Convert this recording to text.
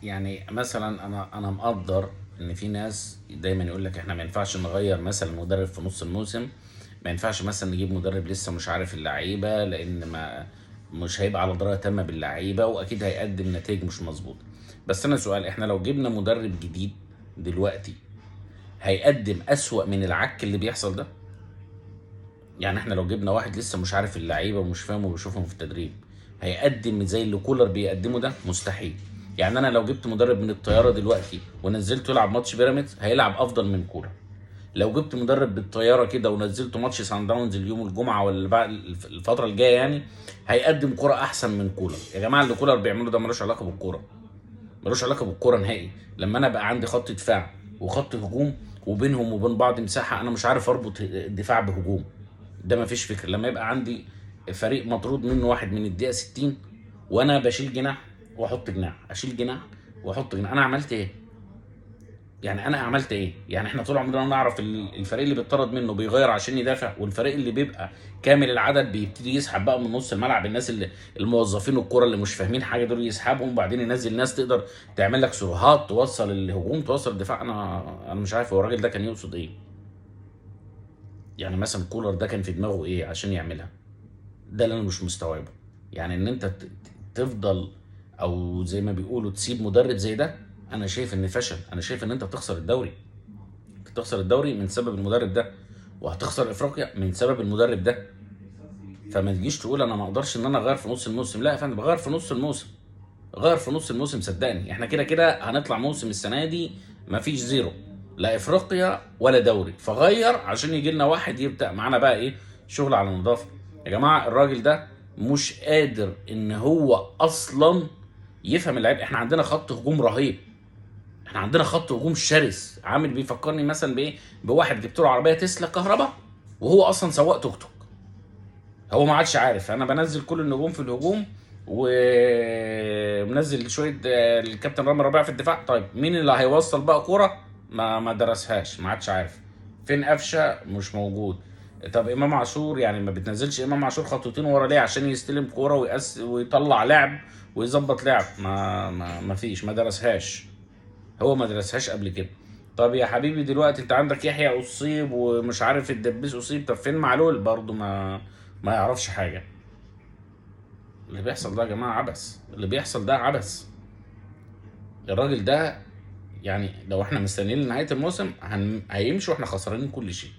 يعني مثلا انا مقدر ان في ناس دايما يقول لك احنا ما ينفعش نغير مثلا مدرب في نص الموسم، ما ينفعش مثلا نجيب مدرب لسه مش عارف اللعيبة، لان ما مش هيبقى على دراية تامة باللعيبه، واكيد هيقدم نتائج مش مظبوطة. بس انا سؤال، احنا لو جبنا مدرب جديد دلوقتي هيقدم اسوأ من العك اللي بيحصل ده؟ يعني احنا لو جبنا واحد لسه مش عارف اللعيبة ومش فاهمه وبيشوفهم في التدريب، هيقدم زي اللي كولر بيقدمه ده؟ مستحيل. يعني انا لو جبت مدرب من الطيارة دلوقتي ونزلته يلعب ماتش بيراميدز هيلعب افضل من كولر. لو جبت مدرب بالطيارة كده ونزلته ماتش سان داونز اليوم الجمعة ولا بعد الفترة الجاية يعني هيقدم كرة احسن من كولر. يا جماعة اللي كولر بيعمله ده ملوش علاقة بالكورة، ملوش علاقة بالكورة نهائي. لما انا بقى عندي خط دفاع وخط هجوم وبينهم وبين بعض مساحة، انا مش عارف اربط الدفاع بهجوم، ده مفيش فكرة. لما يبقى عندي فريق مطرود منه واحد من الدقيقة 60 وانا بشيل جناح واحط جناح، اشيل جناح واحط جناح، انا عملت ايه؟ يعني انا عملت ايه؟ يعني احنا طول عمرنا نعرف الفريق اللي بيطرد منه بيغير عشان يدافع، والفريق اللي بيبقى كامل العدد بيبتدي يسحب بقى من نص الملعب الناس اللي الموظفين الكورة اللي مش فاهمين حاجة دول يسحبهم، وبعدين ينزل ناس تقدر تعمل لك سروهات توصل الهجوم توصل الدفاع. انا مش عارف هو الراجل ده كان يقصد ايه. يعني مثلا كولر ده كان في دماغه ايه عشان يعملها؟ ده اللي انا مش مستوعبة. يعني ان انت تفضل او زي ما بيقولوا تسيب مدرب زي ده، انا شايف ان فشل. انا شايف ان انت بتخسر الدوري، بتخسر الدوري من سبب المدرب ده، وهتخسر افريقيا من سبب المدرب ده. فما تجيش تقول انا ما اقدرش ان انا اغير في نص الموسم. لا يا فندم، غير في نص الموسم، غير في نص الموسم، صدقني احنا كده كده هنطلع موسم السنة دي مفيش زيرو، لا افريقيا ولا دوري. فغير عشان يجي لنا واحد يبدا معانا بقى ايه شغل على النظافة. يا جماعة الراجل ده مش قادر ان هو اصلا يفهم اللعيب. احنا عندنا خط هجوم رهيب، احنا عندنا خط هجوم شرس، عامل بيفكرني مثلا بايه؟ بواحد جبت له عربية تسلا كهرباء وهو اصلا سواق توك توك، هو ما عادش عارف. انا بنزل كل النجوم في الهجوم ومنزل شوية الكابتن رامي ربيعة في الدفاع. طيب مين اللي هيوصل بقى كورة؟ ما درسهاش، ما عادش عارف. فين قفشه؟ مش موجود. طب امام عاشور، يعني ما بتنزلش امام عاشور خطوتين ورا ليه؟ عشان يستلم كورة ويقس ويطلع لعب ويظبط لعب. ما فيش، ما درسهاش، هو ما درسهاش قبل كده. طب يا حبيبي دلوقتي انت عندك يحيى اصيب ومش عارف الدبيس اصيب، طب فين معلول؟ برضه ما يعرفش حاجة. اللي بيحصل ده يا جماعة عبث، اللي بيحصل ده عبث. الراجل ده يعني لو احنا مستنيين لنهاية الموسم هيمشي واحنا خسرانين كل شيء.